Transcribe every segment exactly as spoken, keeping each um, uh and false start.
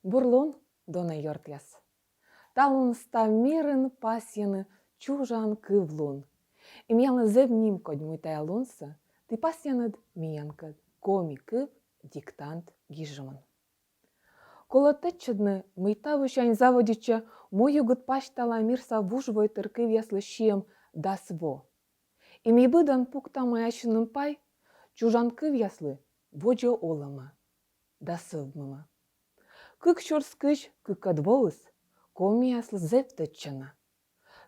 Бур лун, дона ёртъяс! Талун став мирын пасйӧны чужан кывлун. И миянлы зэв нимкодь, мый тайӧ лунсӧ ті пасйанныд миянкӧд коми кыв диктант гижӧмын. Колӧ тӧдчӧдны, мый тавосянь заводитчӧ муюгыд пасьтала мирса вужвойтыр кывъяслы сиӧм дас во. И ми быдӧн пуктам ассьыным пай чужан кывъяслы водзӧ олӧмӧ да сӧвмӧмӧ. Кык сюрс кызь кыкӧд воыс комияслы зэв тӧдчана.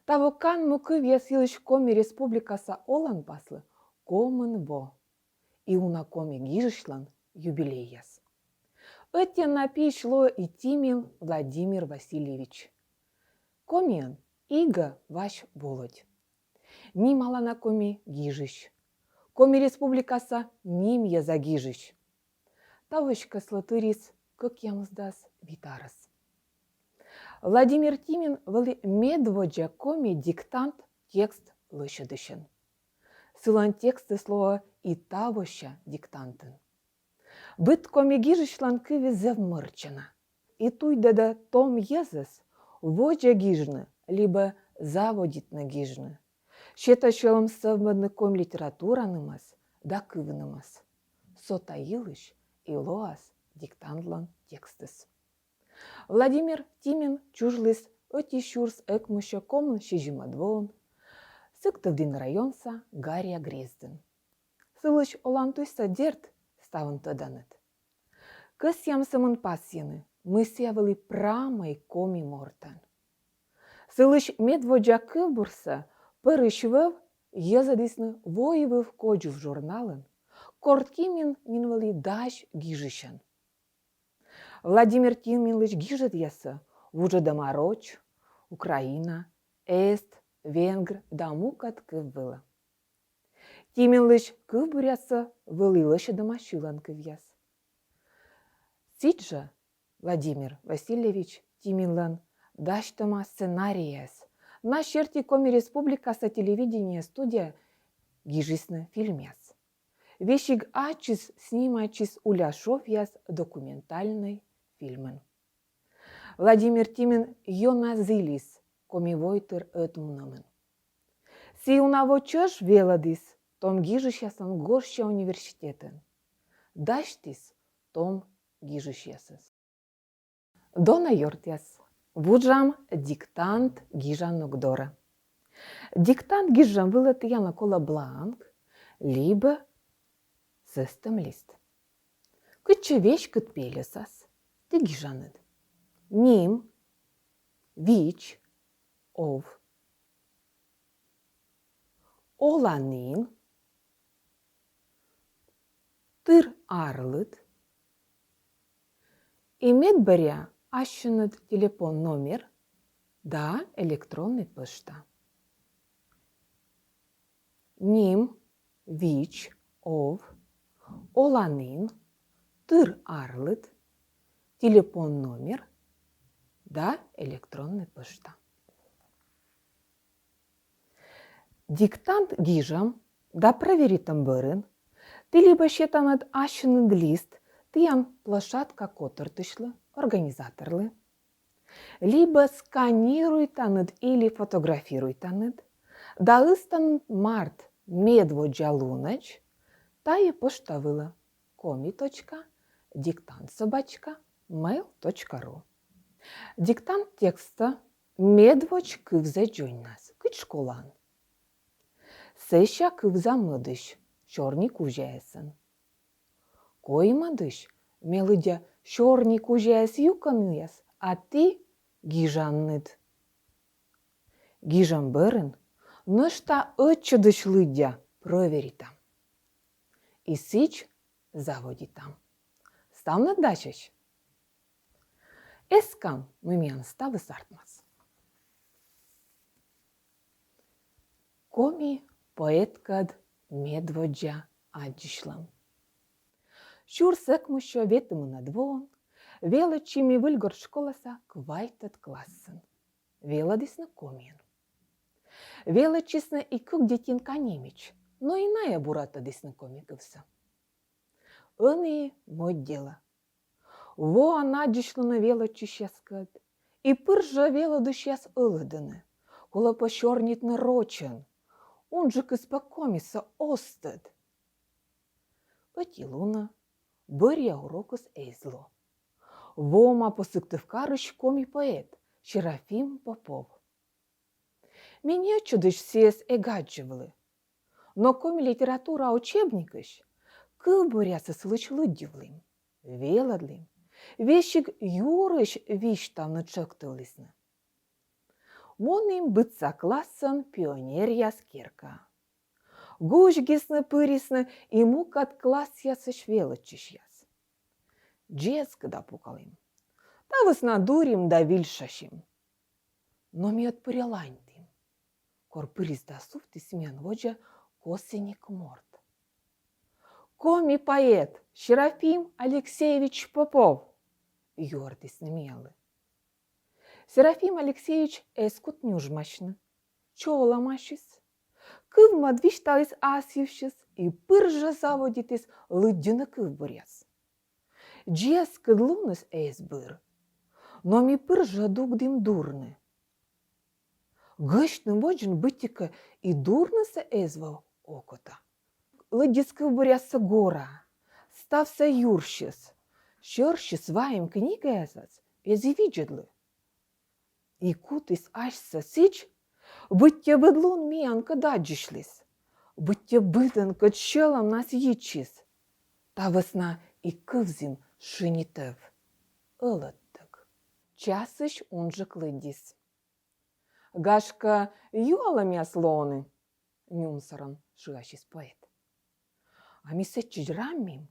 Таво канму кывъяс йылысь Коми Республикаса оланпаслы комын во. И уна коми гижысьлӧн юбилейяс. Ӧтиӧн на пиысь лоӧ и Тимин Владимир Васильевич. Комиӧн Игӧ Вась Володь. Нималана коми гижысь. Коми Республикаса нимъяза гижысь. Тавоськӧ сылы тырис кӧкъямысдас вит арӧс. Владимир Тимин вӧлі медводдза коми диктант текст лӧсьӧдысьӧн. Сылӧн текстыс лоӧ и тавося диктантын. Быд коми гижысьлӧн кывйыс зэв мӧрчана. И туйдӧдӧ том йӧзӧс водзӧ гижны либӧ заводитны гижны. Сетӧ сьӧлӧм сӧвмӧдны коми литературанымӧс да кывнымӧс. Со та йылысь и лоас диктантлӧн текстыс. Владимир Тимин чужліс ӧти сюрс ӧкмыссё комын сизимӧд воын Сыктывдін районса Гарья грездын. Сылысь олан туйсӧ, дерт, ставӧн тӧданныд. Кӧсъям сӧмын пасйыны, мый сійӧ вӧлі прамӧй коми мортӧн. Сылысь медводдза кывбурсӧ пӧрысь вӧв йӧзӧдісны «Войвыв кодзув» журналын, кор Тимин нин вӧлі дась гижысьӧн. Владимир Тиминлысь гижӧдъяссӧ вуджӧдӧма роч, украина, эст, венгр да мукӧд кыв вылӧ. Тиминлысь кывбуръяссӧ вӧлі лӧсьӧдӧма сьылан кывъяс. Сідзжӧ Владимир Васильевич Тиминлӧн дасьтӧма сценарийяс, на серти Коми Республикаса телевидение студия гижисны фильмъяс. Весиг ачыс снимайтчис «Уляшовъяс» документальнӧй фильмын. Владимир Тимин ёна зілис коми войтыр ӧтмунӧмын. Сійӧ уна во чӧж велӧдіс том гижысьясӧн гожся университетын. Дасьтіс том гижысьясӧс. Дона ёртъяс, вуджам диктант гижанок дорӧ. Диктант гижӧм вылӧ тіянлы колӧ бланк либӧ сӧстӧм лист. Кытчӧ веськыд пельӧсас ті гижанныд: ним, вич, ов, оланін, тыр арлыд, и медбӧръя ассьыныд телепон номер да электроннӧй пӧшта. Ним, вич, ов, оланін, тыр арлыд, телепон номер да электроннӧй пӧшта. Диктант гижӧм да прӧверитӧм бӧрын ті либӧ сетанныд ассьыныд лист тіян площадка котыртысьлы, организаторлы, либӧ сканируйтанныд или фотографируйтанныд да ыстанныд март медводдза лунӧдз тайӧ пӧшта вылӧ: коми точка диктант собачка мейл точка ру. Диктант текстсӧ медводз кывзӧ дзоньнас, кыдз школаын. Сэсся кывза мӧдысь, сёрни кузяясӧн. Коймӧдысь ме лыддя сёрни кузяяс юкӧнъяс, а ті гижанныд. Гижӧм бӧрын нӧшта ӧтчыдысь лыддя, прӧверита. И сідз заводитам. Ставныд дасьӧсь? Эскам, мый миян ставыс артмас. Коми поэткӧд медводдза аддзысьлӧм. Сюрс ӧкмыссё ветымынӧд воын велӧдчим ми Выльгорт школаса квайтӧд классын. Велӧдісны комиӧн. Велӧдчисны и кык детинка немец, но и найӧ бура тӧдісны коми кывсӧ. Ӧні мӧд делӧ. Воан аддзысьлыны велӧдчысьяскӧд, и пыр жӧ велӧдысьяс ӧлӧдӧны, колӧ пӧ сёрнитны рочӧн, унджыкыс пӧ комисӧ оз тӧд. Ӧти лунӧ бӧръя урокыс эз ло. Воӧма пӧ Сыктывкарысь коми поэт Серафим Попов. Ми неӧтчыдысь сійӧс эг аддзывлы. Но коми литература учебникысь кывбуръяссӧ сылысь лыддьывлім, велӧдлім, весиг юрысь висьтавны тшӧктывлісны. Мунім быдса классӧн пионеръяс керкаӧ. Гуськисны-пырисны и мукӧд классъясысь велӧдчысьяс. Дзескыда пукалім. Та вӧсна дурим да вильшасим. Но ми ӧд пӧръя ланьтім, кор пырис да сувтіс миян водзӧ косіник морт. «Коми поэт Серафим Алексеевич Попов», — юӧртісны миянлы. Серафим Алексеевич эз кут нюжмасьны, чолӧмасис, кывмӧд висьталіс ас йывсьыс и пыр жӧ заводитіс лыддьыны кывбуръяс. Дзескыд луныс эз быр, но ми пыр жӧ дугдім дурны. Гӧсьтным водзын быттьӧкӧ и дурнысӧ эз вӧв окота. Лыддис кывбуръяссӧ гора, ставсӧ юрсьыс, сьӧрсьыс вайӧм книгаясӧс эз и видзӧдлы. И кутіс асьсӧ сідз, быттьӧ быд лун миянкӧд аддзысьліс, быттьӧ быдӧнкӧд сьӧлӧмнас йитчис. Та вӧсна и кывзім шынитӧв, ӧлӧдтӧг. Часысь унджык лыддис. «Гашкӧ, юалӧмъяс лоӧны», — нюмсӧрӧн шыасис поэт. А ми сэтчӧдз раммим,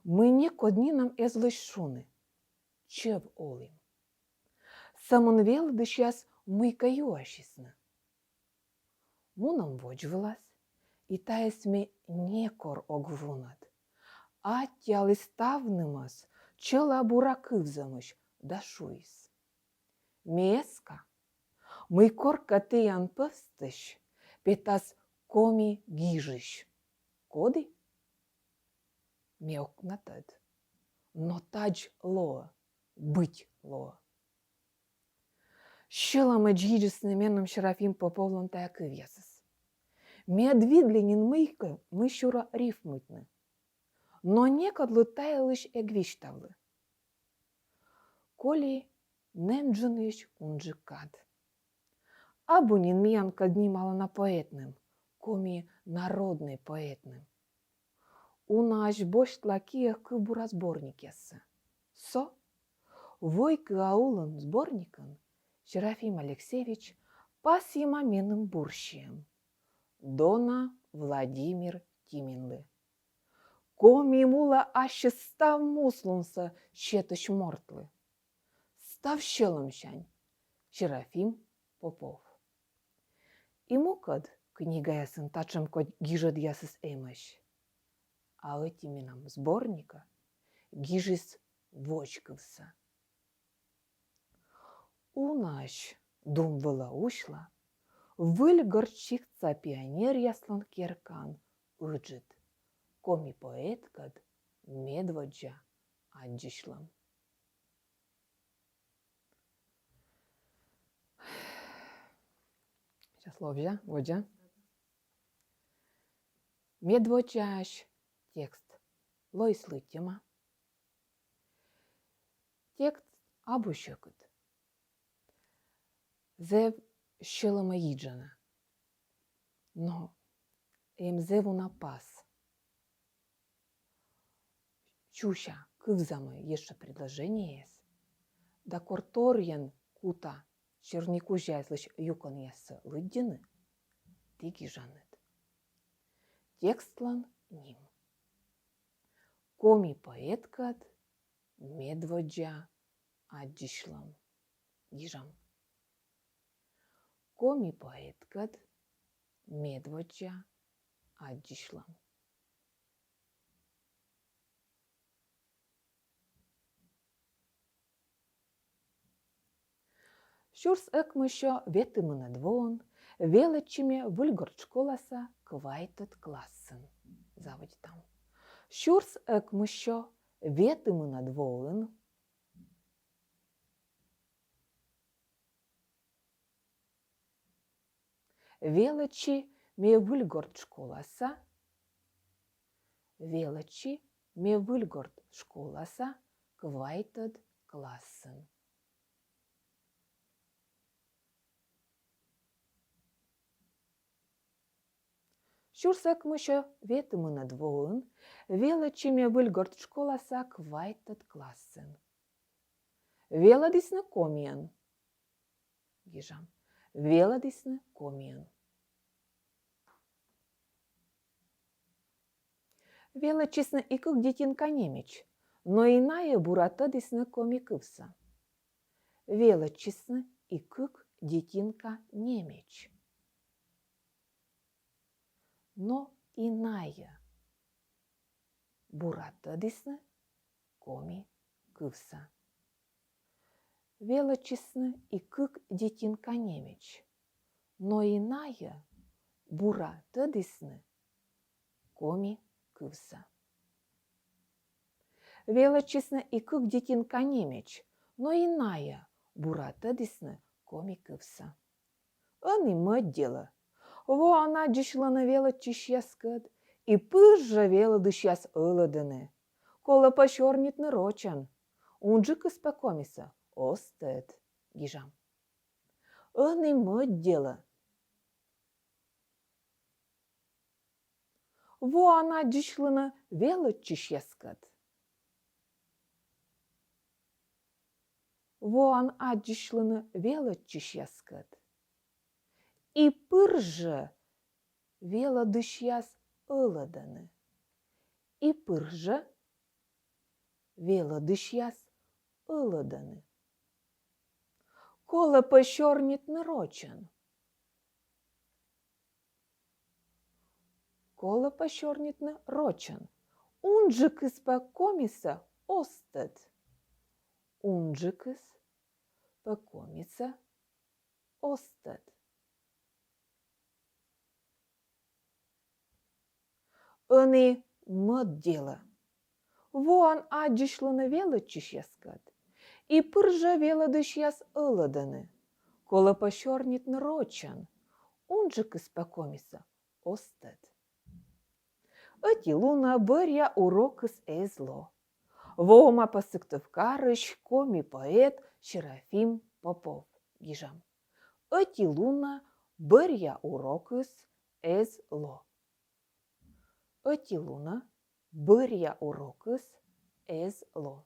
мый некод нинӧм эз лӧсь шуны. Чӧв олім. Сӧмын велӧдысьяс мыйкӧ юасисны. Мунам водзвылас, и тайӧс ме некор ог вунӧд. Аттьӧаліс ставнымӧс чӧла бура кывзӧмысь да шуис: «Ме эска, мый коркӧ тіян пӧвстысь петас коми гижысь. Коді?» Ме ог на тӧд. Но тадз лоӧ, быть лоӧ. Сьӧлӧмӧдз йиджисны меным Серафим Поповлӧн тайӧ кывъясыс. Ме ӧд видлі нин мыйкӧ, мый сюрӧ рифмуйтны. Но некодлы та йылысь эг висьтавлы. Коли нэм джынйысь унджык кад. Абу нин миянкӧд нималана поэтным, коми народнӧй поэтным. Унаысь босьтла киӧ кывбура сборникъяссӧ. Со «Войкыа улын» сборникын Серафим Алексеевич пасйӧма меным бурсиӧм, дона Владимир Тиминлы, Коми мула ассьыс став муслунсӧ сетысь мортлы. Став сьӧлӧмсянь, Серафим Попов. И мукӧд книгаясын татшӧм кодь гижӧдъясыс эмӧсь. А ӧти менам сборникӧ гижис водзкывсӧ. Унаысь дум вылӧ усьла Выльгорт сиктса пионеръяслӧн керкаын ыджыд коми поэткӧд медводдза аддзысьлӧм. Сейчас ловзя, водза. Медводдзаысь текст лоис лыддьӧма. Текст абу сьӧкыд. Зэв сьӧлӧмӧ йиджӧнӧ. Но эм зэв уна пас. Сюся кывзамӧ ещӧ предложениеяс, да кор торйӧн кута сёрникузяяс йылысь юкӧнъяссӧ лыддьыны, ті гижанныд. Текстлӧн ним: «Коми поэткӧд медводдза аддзысьлӧм». Гижам. «Коми поэткӧд медводдза аддзысьлӧм». Сюрс ӧкмыссё ветымынӧд воын велӧдчи ме Выльгорт школаса квайтӧд классын. Заводитам. Сюрс ӧкмыссё ветымынӧд воын Велӧдчи ме Выльгорт школаса. Велӧдчи ме Выльгорт школаса квайтӧд классын. Сюрс ӧкмыссё ветымынӧд воын велӧдчи ме Выльгорт школаса квайтӧд классын. Велӧдісны комиӧн. Гижам. Велӧдісны комиӧн. Велӧдчисны и кык детинка немеч, но и найӧ бура тӧдісны коми кывсӧ. Велӧдчисны и кык детинка немеч, но и найӧ бура тӧдісны коми кывсӧ. Велӧдчисны и кык детинка немеч, но и найӧ бура тӧдісны коми кывсӧ. Велӧдчисны и кык детинка немеч, но и найӧ бура тӧдісны коми кывсӧ. Ӧні мӧд делӧ. Воан аддзысьлӧны велӧдчысьяскӧд, и пыр жӧ велӧдысьяс ӧлӧдӧны. Колӧ пӧ сёрнитны рочӧн. Унджыкыс пӧ комисӧ оз тӧд. Гижам. Ӧні мӧд делӧ. Воан аддзысьлӧны велӧдчысьяскӧд. Воан аддзысьлӧны велӧдчысьяскӧд. И пыр жӧ велӧдысьяс ӧлӧдӧны. И пыр жӧ велӧдысьяс ӧлӧдӧны. Колӧ пӧ сёрнитны рочӧн. Колӧ пӧ сёрнитны рочӧн. Унджыкыс пӧ комисӧ оз тӧд. Унджыкыс пӧ комисӧ оз тӧд. Ӧні мӧд делӧ. Воан аддзысьлӧны велӧдчысьяскӧд. И пыр жӧ велӧдысьяс ӧлӧдӧны. Колӧ пӧ сёрнитны рочӧн. Унджыкыс пӧ комисӧ оз тӧд. Ӧти лунӧ бӧръя урокыс эз ло. Воӧма пӧ Сыктывкарысь коми поэт Серафим Попов. Гижам. Ӧти лунӧ бӧръя урокыс эз ло. Ӧти лунӧ бӧръя урокыс эз ло.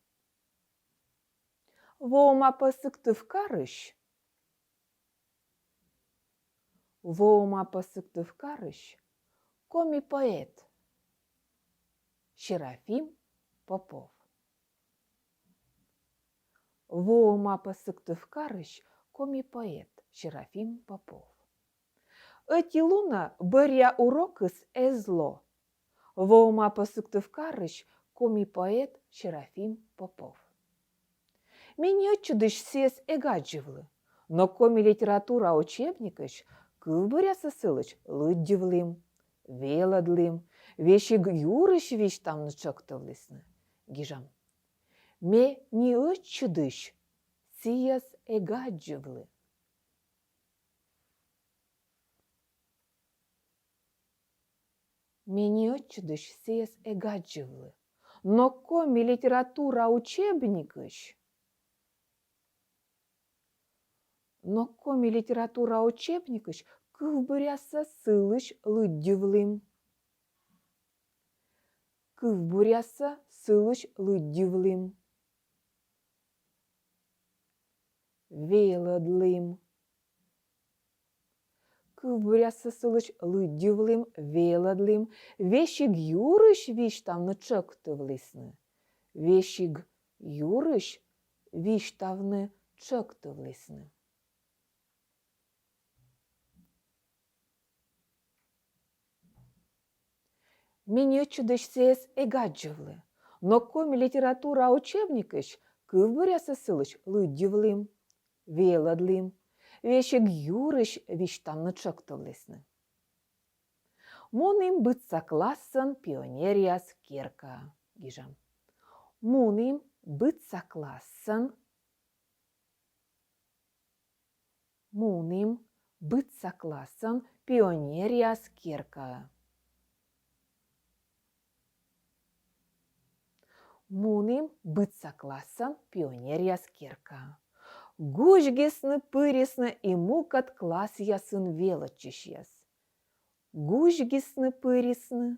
Воӧма пӧ Сыктывкарысь. Воӧма пӧ Сыктывкарысь коми поэт Серафим Попов. Воӧма пӧ Сыктывкарысь коми поэт Серафим Попов. Ӧти лунӧ бӧръя урокыс эз ло. Воӧма пӧ Сыктывкарысь коми поэт Серафим Попов. Ме ни ӧтчыдысь сійӧс эг аддзывлы, но коми литература учебникысь кывбуръяссӧ сылысь лыддьывлім, велӧдлім, весиг юрысь висьтавны тшӧктывлісны. Гижам. Ме ни ӧтчыдысь сійӧс эг аддзывлы. Ме ни ӧтчыдысь сійӧс эг аддзывлы, но коми литература учебникысь, но коми литература учебникысь кывбуръяссӧ сылысь лыддьывлім. Кывбуръяссӧ сылысь лыддьывлім. Велӧдлім. Кывбуръяссӧ сылысь лыддьывлім, велӧдлім, весиг юрысь висьтавны тшӧктывлісны. Весиг юрысь висьтавны тшӧктывлісны. Ме ни ӧтчыдысь сійӧс эг аддзывлы, но коми литература учебникысь кывбуръяссӧ сылысь лыддьывлім, велӧдлім, весиг юрысь висьтавны тшӧктывлісны. Мунім быдса классӧн пионеръяс керкаӧ. Гижам. Мунім быдса классӧн. Мунім быдса классан пионеръяс керкаӧ. Мунім быдса классан пионеръяс керкаӧ. Гуськисны-пырисны и мукӧд классъясын велӧдчысьяс. Гуськисны-пырисны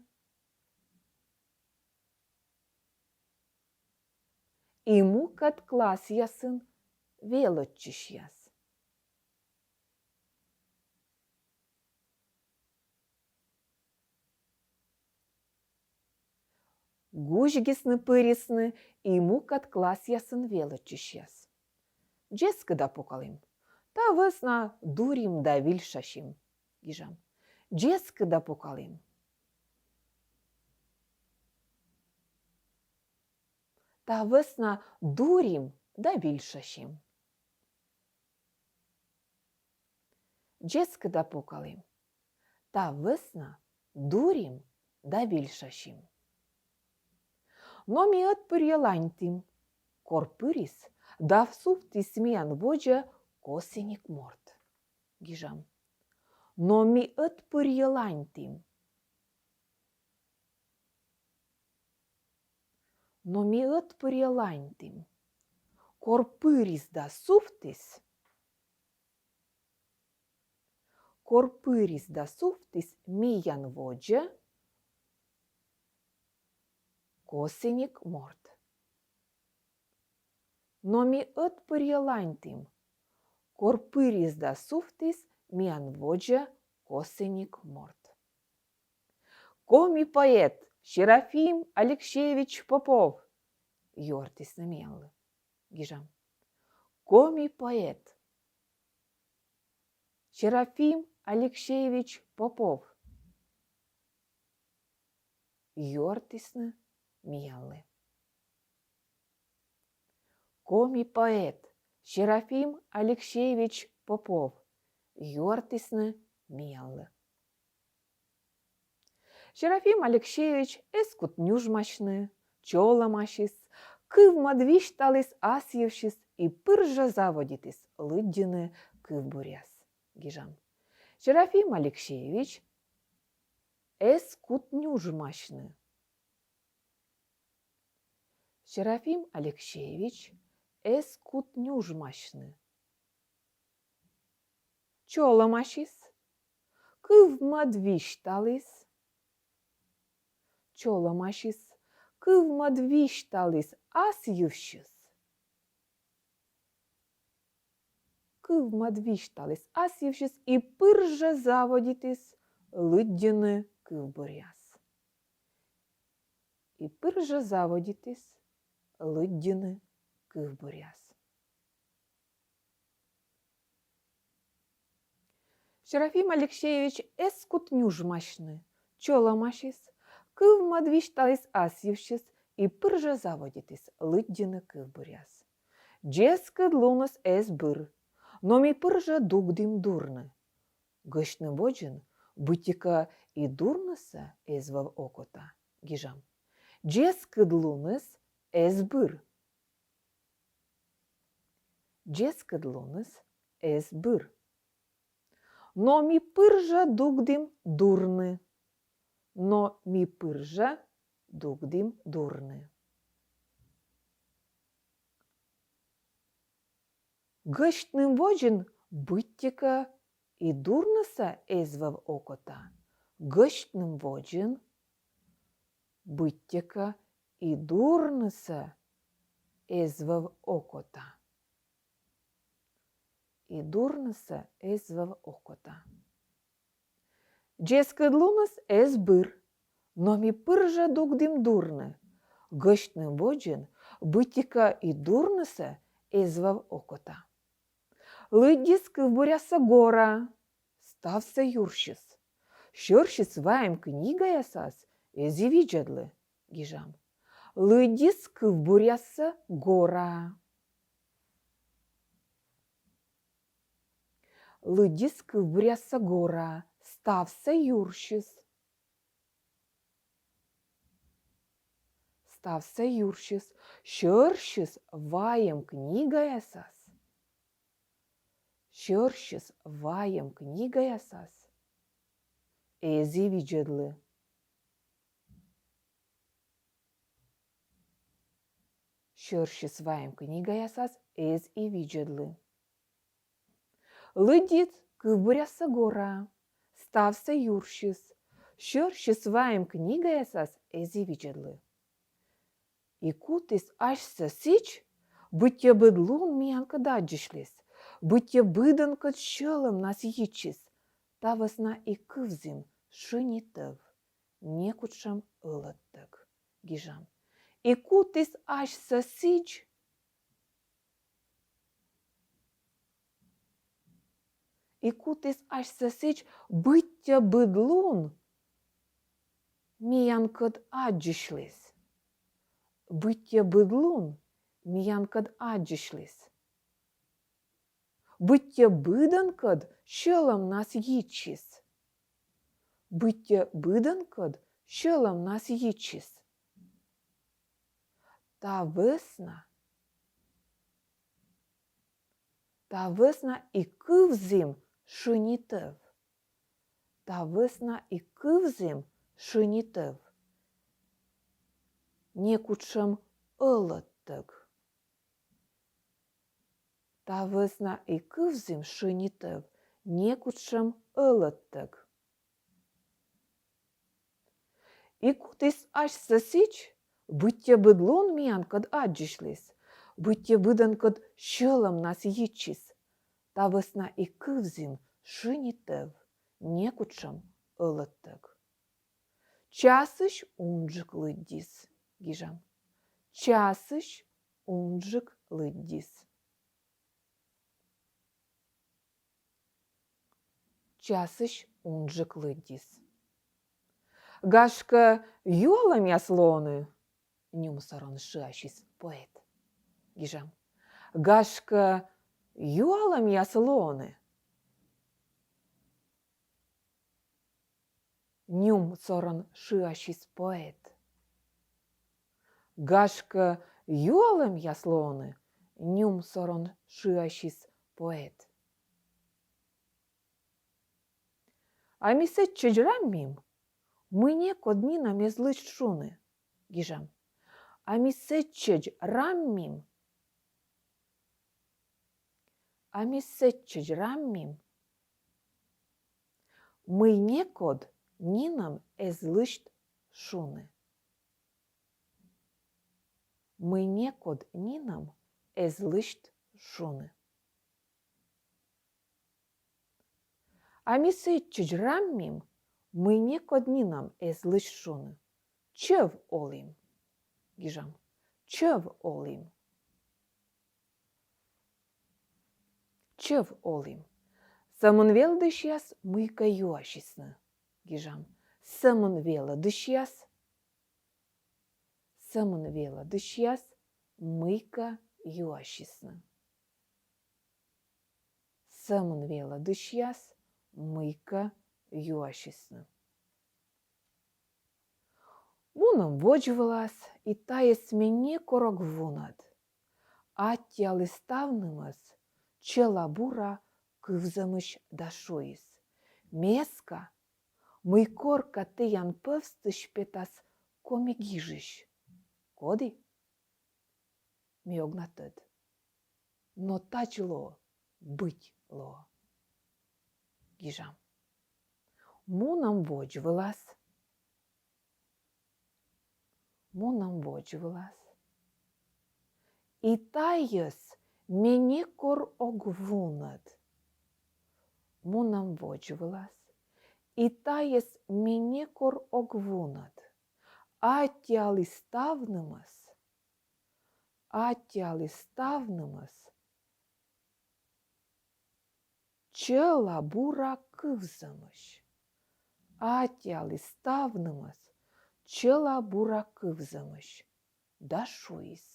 и мукӧд классъясын велӧдчысьяс. Гуськисны-пырисны и мукӧд классъясын велӧдчысьяс. Дзескыда пукалім. Та вӧсна дурим да вильшасим. Гижам. Дзескыда пукалім. Та вӧсна дурим да вильшасим. Дзескыда пукалім. Та вӧсна дурим да вильшасим. Но ми ӧтпырйӧ ланьтім. Кор пырис да сувтіс миян водзӧ косіник морт. Гижам. Но ми ӧтпырйӧ ланьтім. Но ми ӧтпырйӧ ланьтім. Кор пырис да сувтіс. Кор пырис да сувтіс миян водзӧ косіник морт. Но ми ӧтпырйӧ ланьтім. Кор пырис да сувтіс миян водзӧ косіник морт. Коми поэт Серафим Алексеевич Попов, юӧртісны миянлы. Гижам. Коми поэт Серафим Алексеевич Попов, юӧртісны миянлы. Коми поэт Серафим Алексеевич Попов, юӧртісны миянлы. Серафим Алексеевич эз кут нюжмасьны, чолӧмасис, кывмӧд висьталіс ас йывсьыс и пыр жӧ заводитіс лыддьыны кывбуръяс. Гижам. Серафим Алексеевич эз кут нюжмасьны. Серафим Алексеевич эз кут нюжмасьны. Чолӧмасис, кывмӧд висьталіс. Чолӧмасис, кывмӧд висьталіс ас йывсьыс. Кывмӧд висьталіс ас йывсьыс и пыр жӧ заводитіс лыддьыны кывбуръяс. И пыр жӧ заводитіс лыддьыны кывбуръяс. Серафим Алексеевич эз кут нюжмасьны, чолӧмасис, кывмӧд висьталіс ас йывсьыс и пыр жӧ заводитіс лыддьыны кывбуръяс. Дзескыдлуныс эз быр, но ми пыр жӧ дугдім дурны. Гӧсьтным водзын быттьӧкӧ и дурнысӧ эз вӧв окота. Гижам. Дзескыдлуныс эз быр. Дзескыдлуныс эз быр. Но ми пыр жӧ дугдім дурны. Но ми пыр жӧ дугдім дурны. Гӧсьтным водзын быттьӧкӧ и дурнысӧ эз вӧв окота. Гӧсьтным водзын быттьӧкӧ и дурнысӧ эз вӧв окота. И дурнысӧ эз вӧв окота. Дзескыдлуныс эз быр, но ми пыр жӧ дугдім дурны. Гӧсьтным водзын быттьӧкӧ и дурнысӧ эз вӧв окота. Лыддис кывбуръяссӧ гораа, ставсӧ юрсис. Сьӧрсьыс вайӧм книгаясас эз и видзӧдлы. Гижам. Лыддис кывбуръяссӧ гораа. Лыддис кывбуръяссӧ гораа, ставсӧ юрсис. Ставсӧ юрсис. Сьӧрсьыс вайӧм книгаясас. Сьӧрсьыс вайӧм книгаясас эз и видзӧдлы. Сьӧрсьыс вайӧм книгаясас эз и видзӧдлы. Лыддис кывбуръяссӧ гораа, ставсӧ юрсьыс. Сьӧрсьыс вайӧм книгаясас эз и видзӧдлы. И кутіс асьсӧ сідз, быттьӧ быд лун миянкӧд аддзысьліс, быттьӧ быдӧнкӧд сьӧлӧмнас йитчис, та вӧсна и кывзім, шы ни тӧв, некутшӧм ӧлӧдтӧг. Гижам. И кутіс асьсӧ сідз, и кутіс асьсӧ сідз, быттьӧ быд лун миянкӧд аддзысьліс. Быттьӧ быд лун миянкӧд аддзысьліс. Быттьӧ быдӧнкӧд сьӧлӧмнас йитчис. Быттьӧ быдӧнкӧд сьӧлӧмнас йитчис. Та вӧсна, та вӧсна и кывзім, шы ни тӧв. Та вӧсна и кывзім, шы ни тӧв, некутшӧм ӧлӧдтӧг. Та вӧсна и кывзім, шы ни тӧв, некутшӧм ӧлӧдтӧг. И кутіс асьсӧ сідз, быттьӧ быд лун миянкӧд аддзысьліс, быттьӧ быдӧнкӧд сьӧлӧмнас йитчис, та вӧсна и кывзім, шы ни тӧв, некутшӧм ӧлӧдтӧг. Часысь унджык лыддис. Гижам. Часысь унджык лыддис. Часысь унджык лыддис. Гашкӧ, юалӧмъяс лоӧны? Нюмсорӧн шыасис поэт. Гижам. Гашкӧ, юалӧмъяс лоӧны? Нюмсорӧн шыасис поэт. Гашкӧ, юалӧмъяс лоӧны? Нюмсорӧн шыасис поэт. А ми сэтчӧдз раммим, мый некод нинӧм эз лысьт шуны. Гижам. А ми сэтчӧдз раммим. А ми сэтчӧдз раммим, мый некод нинӧм эз лысьт шуны. Мый некод нинӧм эз лысьт шуны. А ми сэтчӧдз раммим, мый некод нинӧм эз лысьт шуны. Чӧв олім. Гижам. Чӧв олім. Чӧв олім. Сӧмын велӧдысьяс мыйкӧ юасисны. Гижам. Сӧмын велӧдысьяс. Сӧмын велӧдысьяс мыйкӧ юасисны. Сӧмын велӧдысьяс мыйкӧ юасисны. Мунӧм водзвылас, и тайӧс ме некор ог вунӧд. Аттьӧаліс ставнымӧс чӧла бура кывзӧмысь да шуис: ме эска, мый коркӧ тіян пӧвстысь петас коми гижысь. Коді? Ме ог на тӧд. Но тадз лоӧ, быть лоӧ. Гижам. Мунӧм водзвылас. Мунӧм водзвылас. И тайӧс ме некор ог вунӧд. Мунӧм водзвылас. И тайӧс ме некор ог вунӧд. Аттьӧаліс ставнымӧс. Аттьӧаліс ставнымӧс чӧла бура кывзӧмысь. Аттьӧаліс ставнымӧс чӧла бура кывзӧмысь да шуис: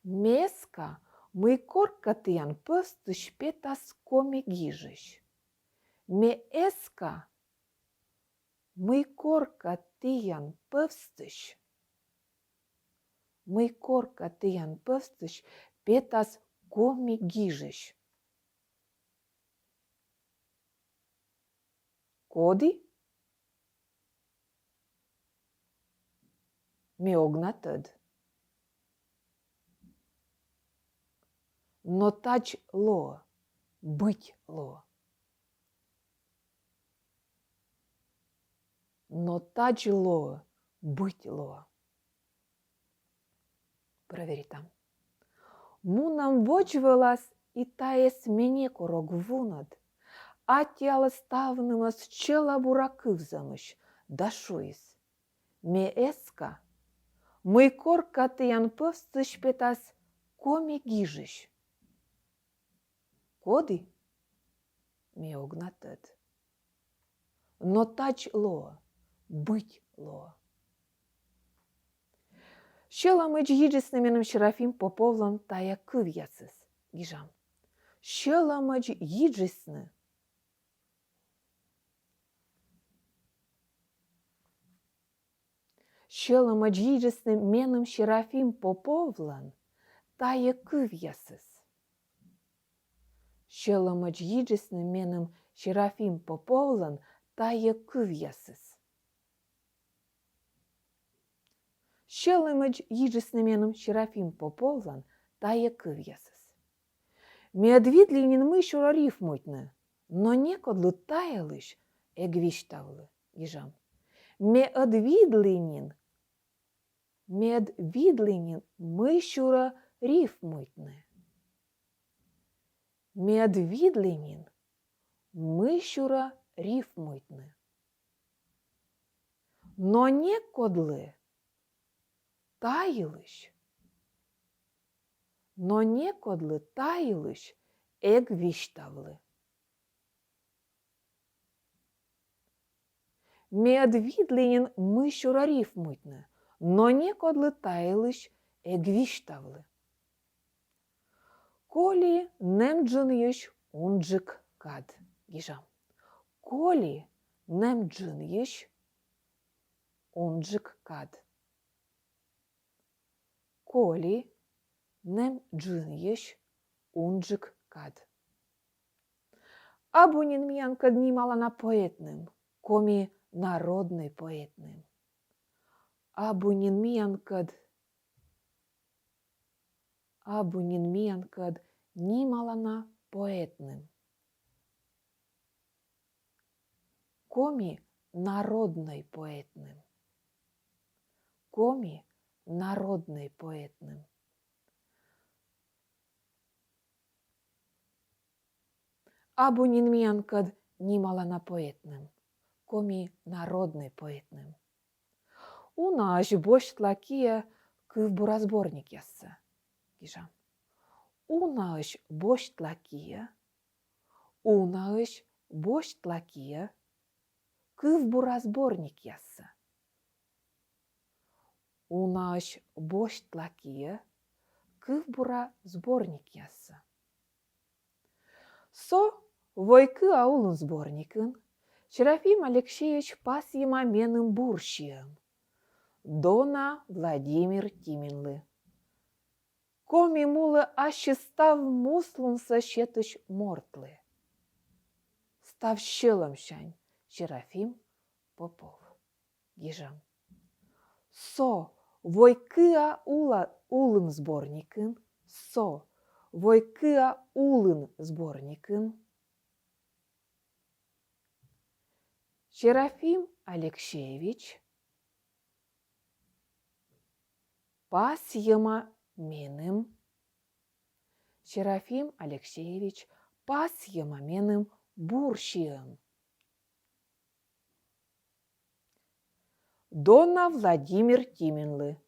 ме эска, мый коркӧ тіян пӧвстысь петас коми гижысь. Ме эска, мый коркӧ тіян пӧвстысь мый корка тіян пӧвстысь петас коми гижысь. Коді? Ме ог на тӧд. Но тадз лоӧ, быть лоӧ. Но тадз лоӧ, быть лоӧ. Проверитам. Мунам водзвылас, и тайӧс ме некор ог вунӧд. Аттьӧалӧ ставнымӧс чӧла бура кывзӧмысь, да шуис: ме эска, мый корка тіян пӧвстысь петас коми гижысь. Коді? Ме ог на тӧд. Но тадз лоӧ, быть лоӧ. Сьӧлӧмӧдз йиджисны меным Серафим Поповлӧн тайӧ кывъясыс, гижам. Сьӧлӧмӧдз йиджисны. Сьӧлӧмӧдз йиджисны меным Серафим Поповлӧн тайӧ кывъясыс. Сьӧлӧмӧдз йиджисны меным Серафим Поповлӧн тайӧ кывъясыс. Сьӧлӧмӧдз йиджисны меным Серафим Поповлӧн тайӧ кывъясыс. Ме ӧд видлі нин, мый сюрӧ рифмуйтны, но некодлы та йылысь эг висьтавлы, гижам. Ме ӧд видлі нин, ме ӧд видлі нин, мый сюрӧ рифмуйтны. Ме ӧд видлі нин, мый сюрӧ рифмуйтны. Но некодлы та йылысь, но некодлы та йылысь эг висьтавлы. Ме ӧд видлі нин, мый сюрӧ рифмуйтны, но некодлы та йылысь эг висьтавлы. Коли нэм джынйысь унджык кад, гижам. Коли нэм джынйысь унджык кад. Коли нэм джынйысь унджык кад. Абу нин миянкӧд нималана поэтным, коми народнӧй поэтным. Абу нин миянкӧд, абу нин миянкӧд нималана поэтным. Коми народнӧй поэтным. Коми народнӧй поэтным. Абу нин миянкӧд нималана поэтным, коми народнӧй поэтным. Унаысь босьтла киӧ кывбура сборникъяссӧ, гижам. Унаысь босьтла киӧ, унаысь босьтла киӧ кывбура сборникъяссӧ. Унаысь босьтла киӧ кывбура сборникъяссӧ. Со «Войкыа улын» сборникын Серафим Алексеевич пасйӧма меным бурсиӧм. Дона Владимир Тиминлы. Коми мулы ассьыс став муслунсӧ сетысь мортлы. Став сьӧлӧмсянь, Серафим Попов. Гижам. Со «Войкыа ула-, улын» сборникын, со «Войкыа улын» сборникын Серафим Алексеевич пасйӧма меным, Серафим Алексеевич пасйӧма меным бурсиӧм. Дона Владимир Тиминлы.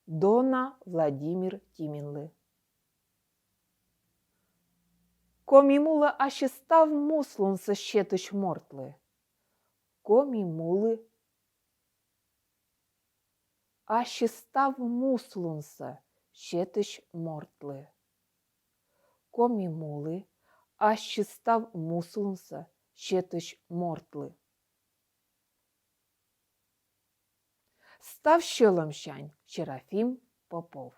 Дона Владимир Тиминлы. Коми мулы ассьыс став муслунсӧ сетысь мортлы. Коми мулы ассьыс став муслунсӧ сетысь мортлы. Коми мулы ассьыс став муслунсӧ сетысь мортлы. Став сьӧлӧмсянь. Серафим Попов.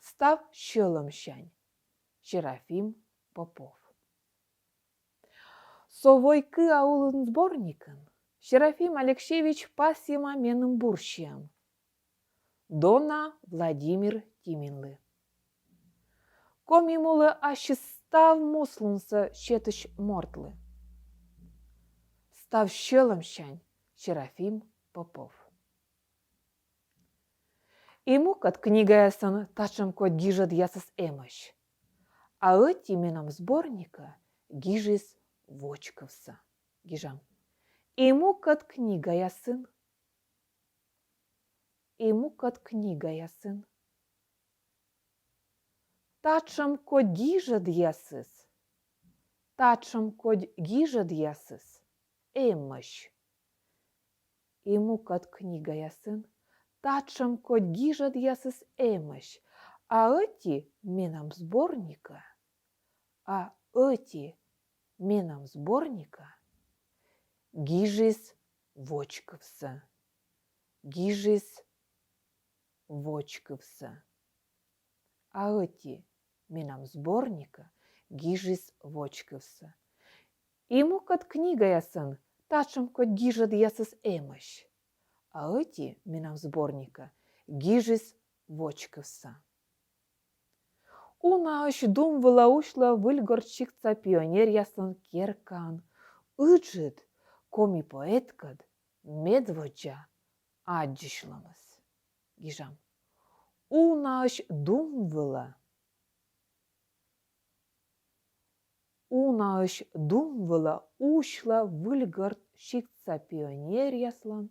Став сьӧлӧмсянь. Серафим Попов. Со «Войкыа улын» сборникын Серафим Алексеевич пасйӧма меным бурсиӧм. Дона Владимир Тиминлы. Коми мулӧ ассьыс став муслунсӧ сетысь мортлы. Став сьӧлӧмсянь. Серафим Попов. И мукӧд книгаясын татшӧм кодь гижӧдъясыс эмӧсь. А ӧти менам сборникӧ гижис вочкывсӧ. Гижам. И мукӧд книгаясын. И мукӧд книгаясын татшӧм кодь гижӧдъясыс. Татшӧм кодь гижӧдъясыс эмӧсь. И мукӧд книгаясын татшӧм кодь гижӧдъясыс эмӧсь. А ӧти менам сборникӧ. А ӧти менам сборникӧ гижис вочкывсӧ. Гижис вочкывсӧ. А ӧти менам сборникӧ гижис вочкывсӧ. И мукӧд книгаясын татшӧм кодь гижӧдъясыс эмӧсь. А ӧти менам сборникӧ гижис вочкывсӧ. Унаысь дум вылӧ усьлӧ Выльгорт сиктса пионеръяслӧн керкаын ыджыд коми поэткӧд медводдза аддзысьлӧмыс. Гижам. Унаысь дум вылӧ. Унаысь дум вылӧ усьлӧ Выльгорт сиктса пионеръяслӧн.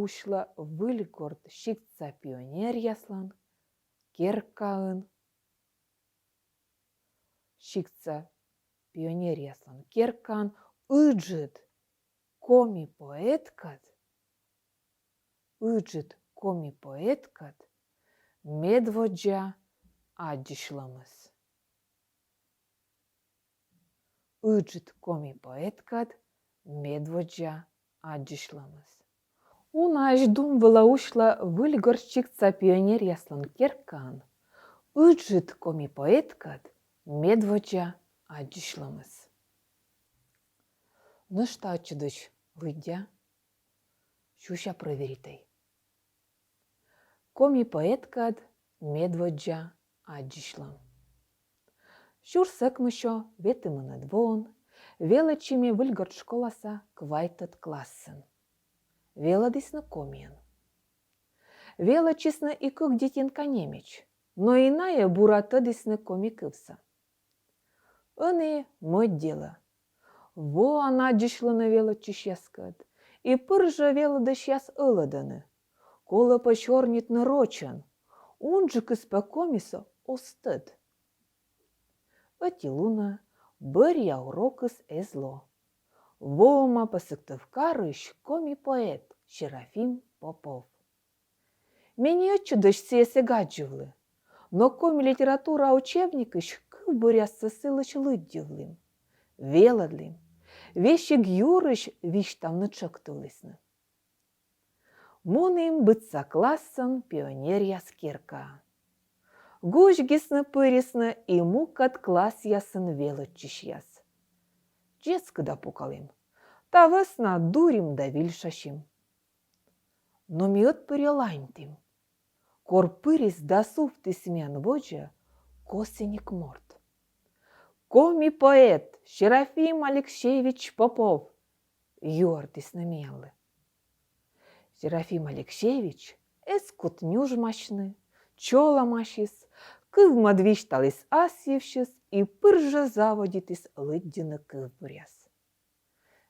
Усьлӧ Выльгорт сиктса пионеръяслӧн керкаын. Сиктса пионеръяслӧн керкаын ыджыд коми поэткӧд. Ыджыд коми поэткӧд медводдза аддзысьлӧмыс. Ыджыд коми поэткӧд медводдза аддзысьлӧмыс. Унаысь дум вылӧ усьлӧ Выльгорт сиктса пионеръяслӧн керкаын ыджыд коми поэткӧд медводдза аддзысьлӧмыс. Нӧшта ӧтчыдысь лыддя. Сюся прӧверитӧй. Коми поэткӧд медводдза аддзысьлӧм. Сюрс ӧкмыссё ветымынӧд воын велӧдчи ме Выльгорт школаса квайтӧд классын. Велӧдісны комиӧн. Велӧдчисны и кык детинка немеч, но и найӧ бура тӧдісны коми кывсӧ. Ӧні мӧд делӧ. Воан аддзысьлыны велӧдчысьяскӧд, и пыр жӧ велӧдысьяс ӧлӧдӧны: колӧ пӧ сёрнитны рочӧн, унджыкыс пӧ комисӧ оз тӧд. Ӧти лунӧ бӧръя урокыс эз ло. Воӧма пӧ Сыктывкарысь коми поэт Серафим Попов. Ме нин ӧтчыдысь сійӧс эг аддзывлы, но коми литература учебникысь кывбуръяссӧ сылысь лыддьывлім, велӧдлім, весиг юрысь висьтавны тшӧктывлісны. Мунім быдса классӧн пионеръяс керкаӧ. Гуськисны-пырисны и мукӧд классъясын велӧдчысьяс. Дзескыда пукалім, та вӧсна дурим да вильшасим. Но ми ӧтпырйӧ ланьтім, кор пырис да сувтіс миян водзӧ косіник морт. Коми поэт Серафим Алексеевич Попов, юӧртісны миянлы. Серафим Алексеевич эз кут нюжмасьны, чолӧмасис, кывмӧд висьталіс ас йывсьыс и пыр жӧ заводитіс лыддьыны кывбуръяс.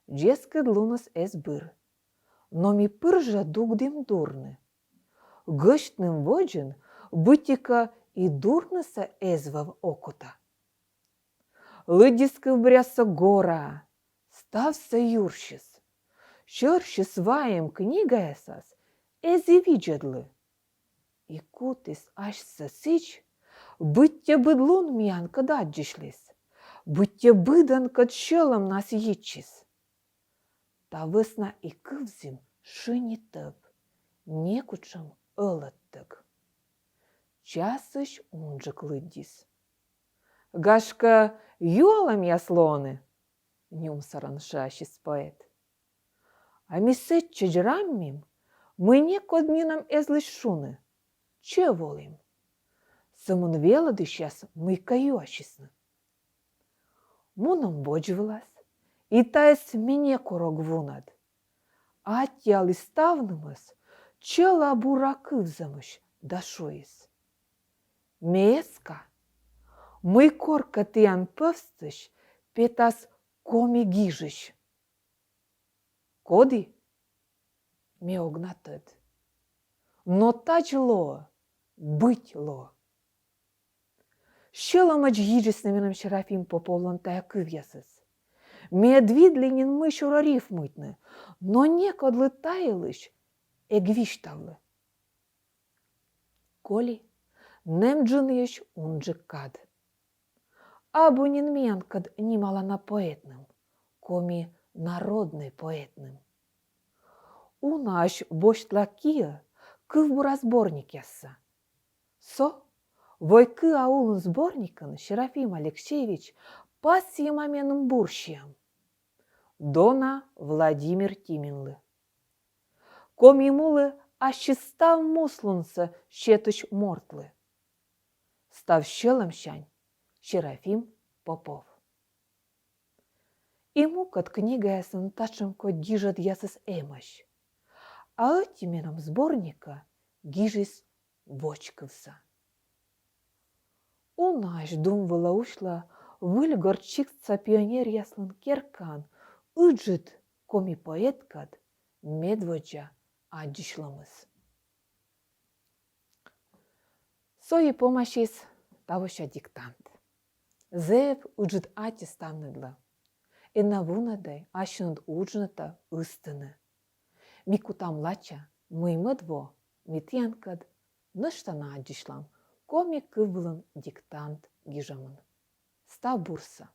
Дзескыд луныс эз быр, но ми пыр жӧ дугдім дурны. Гӧсьтным водзын быттьӧкӧ и дурнысӧ эз вӧв окота. Лыддис кывбуръяссӧ гораа, ставсӧ юрсис. Сьӧрсьыс вайӧм книгаясас эз и видзӧдлы. И кутіс асьсӧ сідз, быттьӧ быд лун миянкӧд аддзысьліс, быттьӧ быдӧнкӧд сьӧлӧмнас йитчис. Та вӧсна и кывзім шыни тӧв, некутшӧм ӧлӧдтӧг. Часысь унджык лыддис. «Гашкӧ, юалӧмъяс лоӧны? — нюмсӧрӧн шыасис поэт. — А ми сэтчӧдз раммим, мый некод нинӧм эз лысьт шуны. Чӧв олім. Сӧмын велӧдысьяс мыйкӧ юасисны. Мунам водзвылас, и тайӧс ме некор ог вунӧд». Аттьӧаліс ставнымӧс чӧла бура кывзӧмысь да шуис: «Ме эска, мый коркӧ тіян пӧвстысь петас коми гижысь». «Коді?» «Ме ог на тӧд. Но тадз лоӧ, быть лоӧ». Сьӧлӧмӧдз йиджисны менам Серафим Поповлӧн тайӧ кывъясыс. Ме ӧд видлі нин, мый сюрӧ рифмуйтны, но некодлы та йылысь эг висьтавлы. Коли нэм джынйысь унджык кад. Абу нин миянкӧд нималана поэтным, коми народнӧй поэтным. Унаысь босьтла киӧ кывбура сборникъяссӧ. Со «Войкыа улын» сборникын Серафим Алексеевич пасйӧма меным бур сиӧм. Дона Владимир Тиминлы. Коми мулы ассьыс став муслунсӧ сетысь мортлы. Став сьӧлӧмсянь, Серафим Попов. И мукӧд книгаясын татшӧм кодь гижӧдъясыс эмӧсь. А ӧти менам сборникӧ гижис водзкывсӧ. Унаысь дум вылӧ усьла Выльгорт сиктса пионеръяслӧн керкаын ыджыд коми поэткӧд медводдза аддзысьлӧмыс. Со и помасис тавося диктант. Зэв ыджыд аттьӧ ставныдлы. Эн на вунӧдӧй ассьыныд уджнытӧ ыстыны. Ми кутам лача, мый мӧд во ми тіянкӧд нӧшта на аддзысьлам коми кыв вылын диктант гижӧмын. Став бурсӧ.